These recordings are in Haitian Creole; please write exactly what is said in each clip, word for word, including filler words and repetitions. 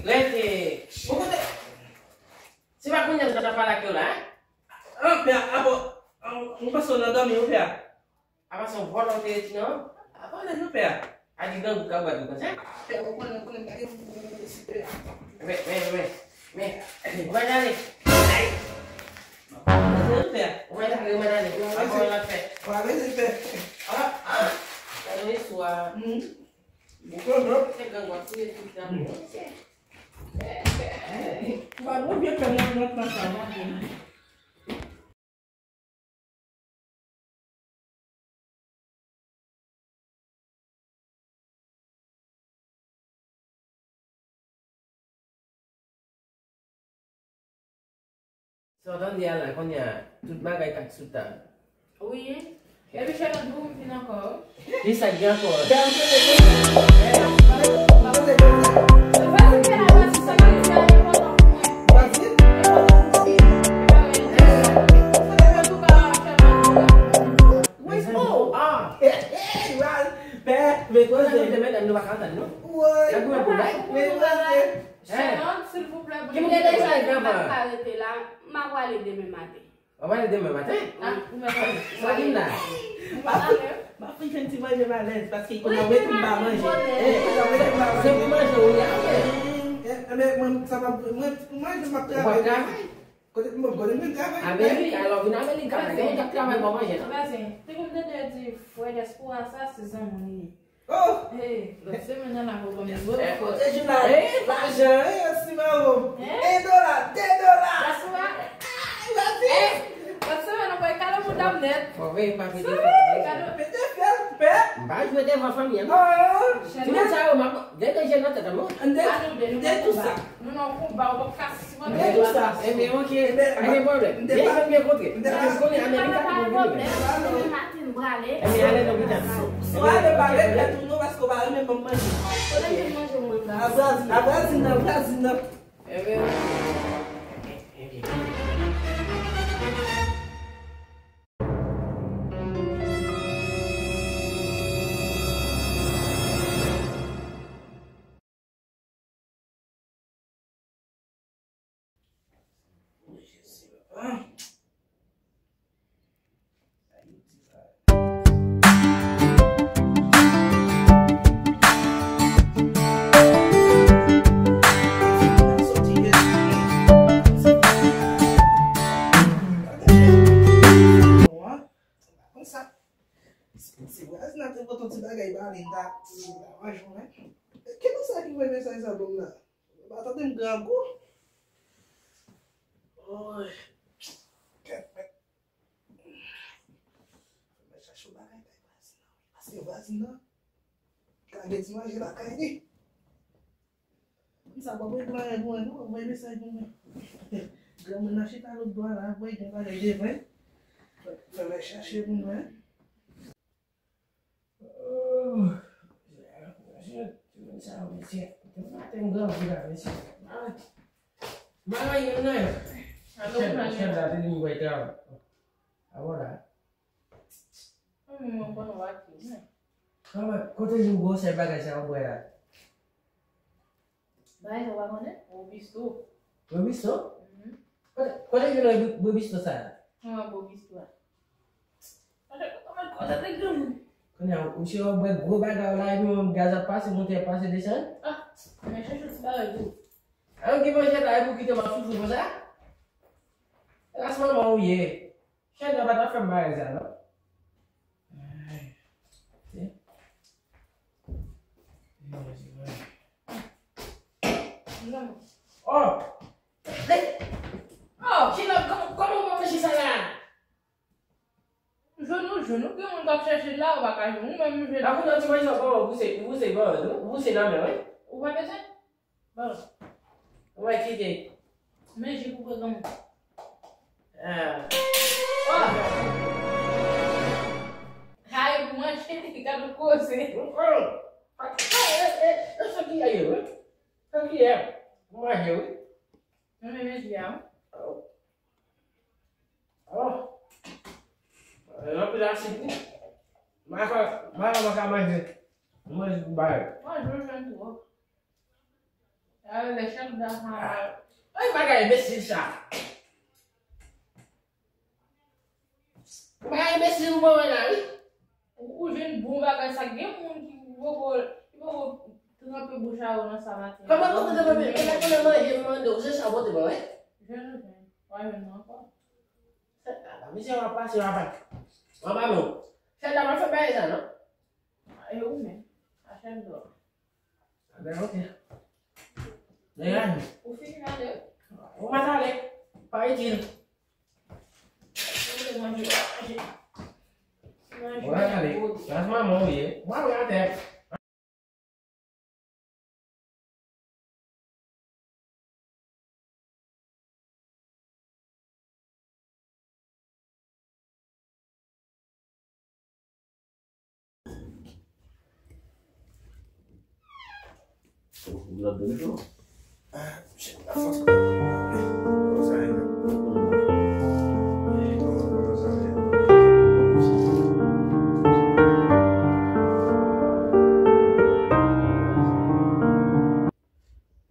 Rete. Ou kote? Se pa kounye a m t ap pale ak yo la, en? Ah, pè a, ah bon, ah, mwen panse w nan dòmi, wi, pè a. Apa se yon vòlò w te retire an? Apa lè nou pè a? A di grangou ka bat ou konsa? Pè a, ou konnen, ou konnen, gade yon moun si pè a. Men, men, men, men. Ou pa t ale. Ay! Ou pa t ale, ou pa t ale. Apa w la fè? Ou pa vle pè. Ah, ah. Gade yon istwa. Hmm. Ou konnen. Se grangou ap touye tout la. Hmm. Ou pa bon byen fè nan nan tan sa, non. Sa w tande a la, kounye a, tout bagay k ak sou tab. Wi. Epi Sherlock, pou m vin ankò. Kisa k gen ankò? Wi, oh, ah. Pè, men koze. Demen, nou pa ka antann, non. Woy. Men koze. Sherlock, silvouplè, bon. Ki moun ki te pale avan? M pa rete la, m ap prale demen maten. W ap prale demen maten? Ah, ou mèt sa di m la. M ap fin fè yon ti manje m alèz, paske kounye a w mete m pa manje. Eh, kounye a w mete m pa manje. Se pou manje w ye a, eh, eh, men mwen, sa m ap, mwen, mwen, mwen, m ap travay. Ou p ap travay? Kote m, kote m vin travay? Amerik, alò vin Amerik, travay. Gen moun k ap travay pou manje, non? Vwazen, te konn tande yo di frè dyaspora sa, se zanmi w li ye. Oh! Hey, lòt semèn nan la, mwen ban m yon gwo fòs. Eh, kote jou la, eh, lajan, eh, si maman. Eh? Un dola, deux dola. Dyaspora. Ah, Brazil. Eh, lòt semèn, mwen kale mouda m nèt. Fò veye pa pete fè. Kado. Pete fè, pè. M pa jwe devan fanmi an, non. Oh. Ti moun sa yo, m ap Gen de jèn nan tèt an mwen. An de, de tou sa. Nou nan konba, ou p ap ka sipòte. De tou sa. Ebyen, oke. Pa gen pwoblèm. Gen jèn byen kontre. Paske konnen Amerik ap vin vini. Demen maten, m prale. Ebyen, ale lopital. Swa ale pale, lè tou non, paske w pa renmen ban m manje. Kote m te manje mwen la? A Brazil, a Brazil nan, Brazil nan. Ebyen, Konsa, si, si vwazin nan te pote yon ti bagay ba li, m ta, m ta manje, wi. Ki moun sa ki voye mesaj sa ban m la? Ou pa tande m grangou? Oy. Kèt, mèt. Fò m al chache yon bagay bay vwazin nan, wi. Paske vwazin nan ka gen ti manje lakay li. Sa pa voye manje pou mwen, non, voye mesaj pou mwen. Granmoun nan chita lòt bò a la, voye gen bagay devan. Fè, fè mwen chache pou mwen. Oh, mesye, ti moun sa yo, mesye. Depi maten m grangou la, mesye. Maray, maray, non, non. Chèf, chèf la te di m voye travay. A, vwala. Mwen, mwen konn w ak li, men. Kòman, kote nou gwosè bagay sa yo bwè a? Bagay sa w pa konnen? Robisto. Robisto? Mhm. Kote, kote nou jwenn Robi-, Robisto sa a? Kòman Robisto a? Kote, kote, kote te granmoun? Kounye a, ou se w bwè gwo bagay w la, epi menm gaz ap pase, monte ap pase, desann? Ah, men chèche ti bagay tou. An ki manje la, epi w kite m ap soufri konsa? Ras manman w ye. Chèn nan pa t ap fè m bagay sa, non. Ay. Se. Non, se vre. Non. Oh! Oh! Chèn nan, kòman, kòman w manje sa la? Jwenn ou, jwenn ou, gen moun k ap chèche la, ou pa ka jwenn ou menm, ou jwenn. Akounye ti manje sa, kòman w pouse, ou pouse ban, ou pouse nan men, wi. Ou pa bezwen? Bon. Ou wè ki te. Men jip ou pran granmoun. Ah. Oh! Hay, manje, gad ou koze. Oh! Ah, eh, eh, eh, sa ki ye, wi? Sa ki ye? Manje, wi. Mwen menm, men jip a, wi. Oh. Oh. Anpil asid, wi. Maka, maka, maka manje. Manje pou bagay. Manje, manje twòp. Alè, chèf da sa. Ay, bagay enbesil sa. Bagay enbesil ou ban mwen la, wi. Ou, ou jwenn bon bagay sa. Gen moun ki poko, ki poko tranpe bouch a yo nan sa maten. Kòman poko tranpe? E lè konnen manje m mande w, se sa w pote ban mwen? Jwenn ou jwenn. W a jwenn mwen ankò. Sèt la, misye w ap pase, w ap pase. W ap pase. Sèt la, pa fè bagay sa, non? E ou menm? A chèf dò. A ben, ok. Degaj. Ou fini ale? Ou pa t ale. Pa itil. Ou vle manje, pa manje. Manje. Ou pa t ale. Gras manman ou ye. Ou pa vle atè.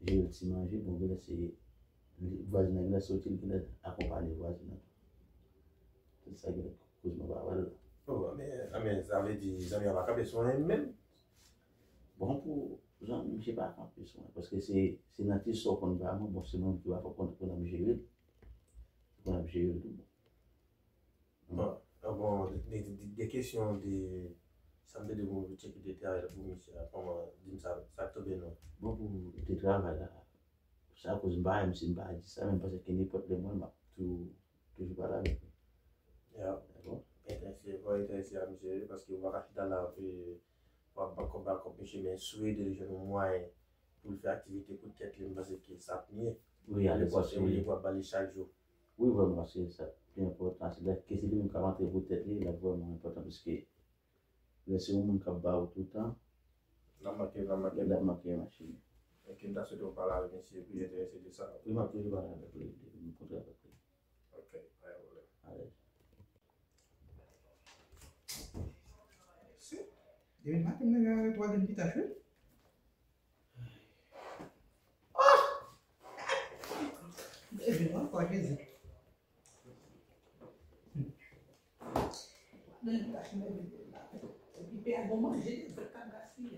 Jere ti manje, bon, genlè se vwazin nan, genlè se w ki genlè akonpaye vwazin nan. Se sa genlè koz mwen pa wè l la. Oh, men, men, sa vle di, zanmi an pa kanpe sou anyen menm? Bon, pou zanmi, misye pa kanpe sou anyen, paske se, se nan ti sa w konn ba mwen, bon, se mwen ki pa fò konn, konn ap jere l. Konn ap jere l tou, bon. Bon, bon, de, de, de, de kesyon de sa m te di pou tcheke te travay la pou misye a, kòman, di m sa, sa k tonbe non? Bon, pou te travay la, sa koz m pa, menm si m pa di sa, men m panse ke nenpòt lè mwen, m ap tou, toujou pale avèk li. Ya. Dakò? Enterese, bon, enterese a misye, paske ou pa ka chita la, e, w ap bakòp, bakòp misye, men si w ede l jwenn yon mwayen pou l fè aktivite pou tèt li, m panse ke sa ap mye. Wi, alè paske. Olye pou w ap ba li chak jou. Wi, vrèman, paske sa pi enpòtan, se lè ke se li menm k ap antre pou tèt li, l ap vrèman enpòtan, paske lè se yon moun k ap ba ou toutan, l ap manke, l ap manke, l ap manke machin. Enki m ta swete w pale avèk misye pi enterese de sa. Wi, m ap toujou pale avèk li, m kontre avèk li. Ok, pa gen pwoblèm. Alèz. Si. Depi maten, m leve avèk twa grenn pitach, wi. Oh! Bebe, mwen kwè Jezi. Twa grenn pitach, m leve la. Epi pè a bon manje, l pa gaspiye.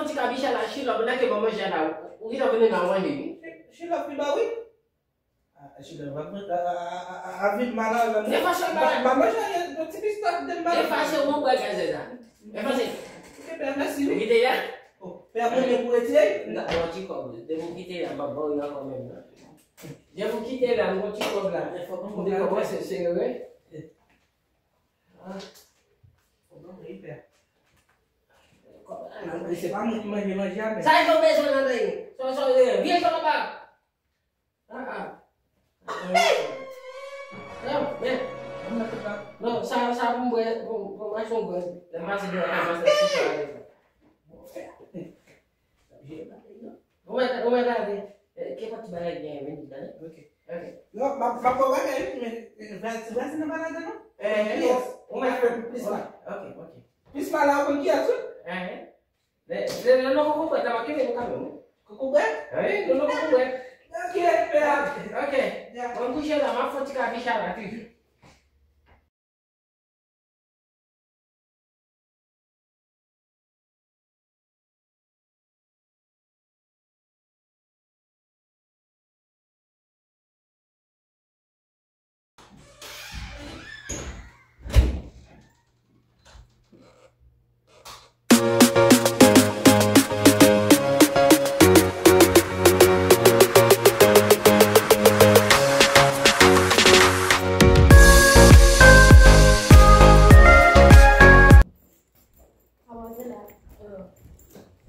fè ti kabicha la, Chilòp, pandan ke ban manje a la, ou gentan vini la, ou manje, wi. Chilòp, li ba, wi. Ah, Chilòp, va, va, a, a, a, a, a, vin mal la, la. Efase, ba, ba manje a, yon ti pistach, de mal. Efase, ou bwè gazèz la. Efase. Ok, pè, mèsi, wi. Ou kite la? Oh, pè, mwen, mwen pou retire? Nan, yon ti kòb. Depi ou kite la, m ap ba w ankò menm, nan. Depi ou kite la, m gon ti kòb la. Fòk mwen kòmanse sere. Ah. Fòk mwen pè. Se pa mwen ki manje manje a, men. Sa yo bezwen nan dèyè. Sa, sa, eh, vye sa anba. Ah, ah. Non, men. Non, sa, sa pou m bwè, pou, pou m achte yon bwè. Lè m pase devan kay pastè Siswa a deja. Ou mèt, ou mèt ale. Eh, ki pati bagay gen, men, di, ok. Ok. Non, m ap, m ap ba w bagay, wi, men, eh, vèsi, vèsi nan pa ladan, non? Eh, yes. Ou mèt fè plis mal. Ok, ok. Plis mal la, ou konn kiyès, wi? Eh, eh. Lè, lè, lè nou koko bwèt la, m ap kenbe nou kanmenm, wi. Koko bwèt? Wi, nou, nou koko bwèt. Ok, pè. Ok. Ya. Mwen kouche la, m ap fè ti kabicha la, tou.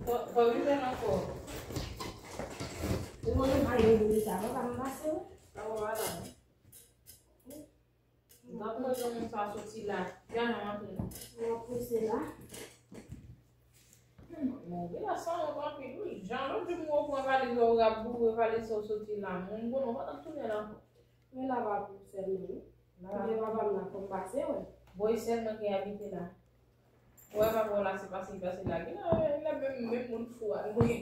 Fò, fò wi jwenn ankò. Ou konnen pa gen moun sa, papa m pase, wi. Sa w wè la. M t ap mande moun sa soti la. Jan jan antre. Mwen pouse la. Hmm, bon, gen la san anpil, wi. Jan lòt jou m wè w pran valiz ou, w ap boure valiz sa w soti la. Mwen konnen w pa t ap tounen la ankò. Men la pa pou sèlman, wi. Gen papa m nan fò m pase, wi. Boy sèlman ki abite la. Wè, papa w la, se pase, li pase la. Gen la, la menm, menm moun fou a, wi.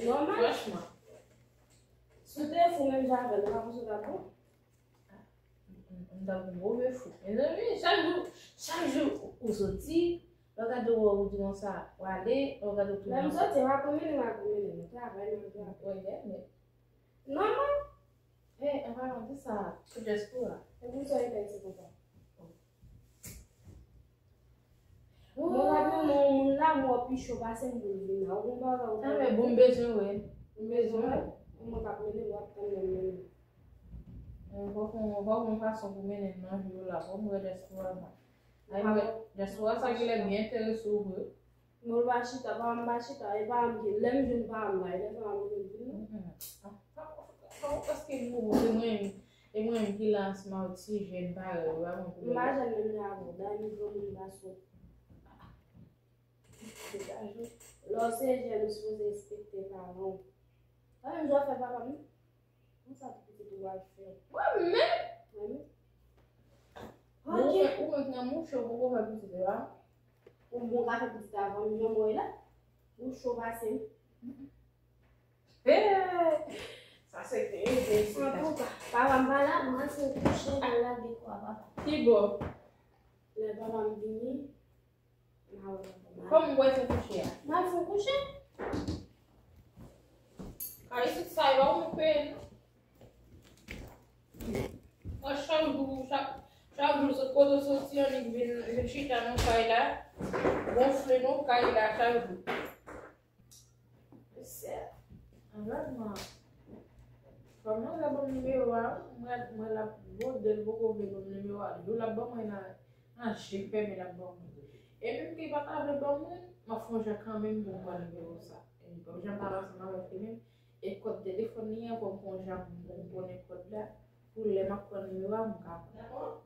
Nòmal. Franchman. Si w te fou menm jan avè l, ou pa panse w t ap bon? M, m, m t ap yon move fou. Mezanmi, chak jou, chak jou, ou, ou soti, lè w gade w, ou di konsa, w ale, lè w gade w tounen. Lè m soti, m ap pwomennen, m ap pwomennen. Mwen travay, mwen travay. Wè, gade. Nòmal. Hey, an palan de sa, pou djès pou la. E pou sa e fè se konsa. Mwen pa renmen yon moun la, mwen pi cho pase m pou l vin la. Ou konn bagay ou. Sa fè bon, m bezwen wè. M bezwen wè. Mwen k ap mennen, w ap tann lè m mennen. Fòk yon, fòk yon fason pou mennen nan jou la. Fòk m wè djès pou la. Ay, mwen wè djès pou la, sa ki lè byen enterese w vre. Mwen pa chita, pa m pa chita, e pa m ki, lè m jwenn pa m la, e lè sa m vin vin non. Mm, mm. Ah, pa, pa, pa, paske nou, se mwen, e mwen ki la ansanm ak ti jèn parèy ou, pa mwen pou. M pa jèn menm jan avè w, Dani granmoun gason. Lè w se jèn, ou sipoze respekte paran w. Pa menm jan w fè papa m. Konsa pou pitit ou al fè. Mwen menm? Mwen menm. Ok. Ou, ou konn nan mouche ou poko fè pitit ou la. Ou bon ka fè pitit avan m, jan mwen la. Ou cho pase m. Hey! Sa se te enteresan. Antouka, papa m pa la, m al fè kouche, m al lage kò a papa. Ki bò? Lè papa m vini, Kòman w wè se kouche a? Mwen fè kouche. Kay isit sa yo, ou peye non. Mwen chak jou, chak, chak jou, se kote w soti, annik vin, vin chita nan kay la, gonfle nan kay la chak jou. Mesye, anrèlman. Kòman l ap ban m nimewo a, mwen, mwen l ap vode, l poko vle ban m nimewo a. Jou l ap ban mwen nan, nan je fèmen l ap ban mwen. E menm ke l pa ta vle ban mwen, m ap fè yon jan kanmenm pou m pran nimewo sa. E m p ap janm pale ansanm avèk li menm. E kòd telefòn li an, fò m fè yon jan pou m konnen kòd la. Pou lè m ap pran nimewo a, m ka pran.